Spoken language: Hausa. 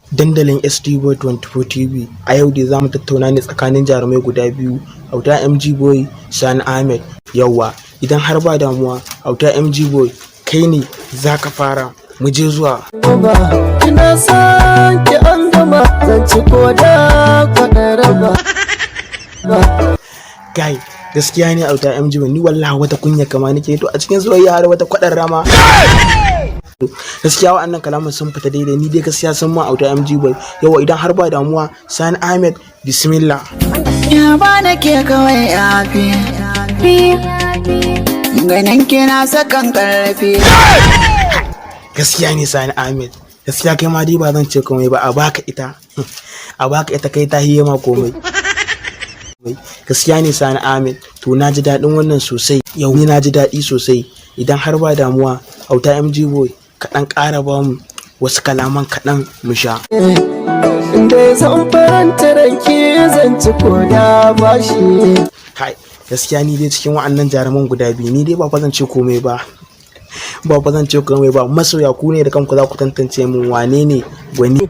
Dandalin SD Boy 24 TV. A yau dai za mu tattauna ne tsakanin jarumai guda biyu, Auta MG Boy, Sani Ahmed. Yauwa, idan har ba damuwa, Auta MG Boy, kai ne za ka fara. Mu je zuwa. Ina son ki, an gama, zan ci ko da kwaɗa raba. Guy, gaskiya ne, Auta MG Boy, ni wallahi wata kunya kama nake to a cikin soyayya har wata kwaɗan rama. Gaskiya wa'annan kalaman sun fita daidai, ni dai gaskiya sun ma, Auta MG Boy. Yawa, idan har ba damuwa, Sani Ahmed, bismillah. Ya ba na ke kawai yafi. Ganin kina sakan karfi. Gaskiya ne, Sani Ahmed, gaskiya kai ma dai ba zan ce komai ba. A baka ita, a baka ita, kai ta hiye ma komai. Gaskiya ne, Sani Ahmed. To, na ji daɗin wannan sosai yau, ni na ji daɗi sosai. Idan har ba damuwa, Auta MG Boy, kaɗan ƙara ba mu wasu kalaman kaɗan mu sha. Inda zan faranta ranki, zan ci ko da bashi. Kai, gaskiya ni dai cikin wa'annan jaruman guda biyu, ni dai ba fa zan ce komai ba, ba fa zan ce komai ba. Masoya, ku ne da kanku za ku tantance min wane ne gwani.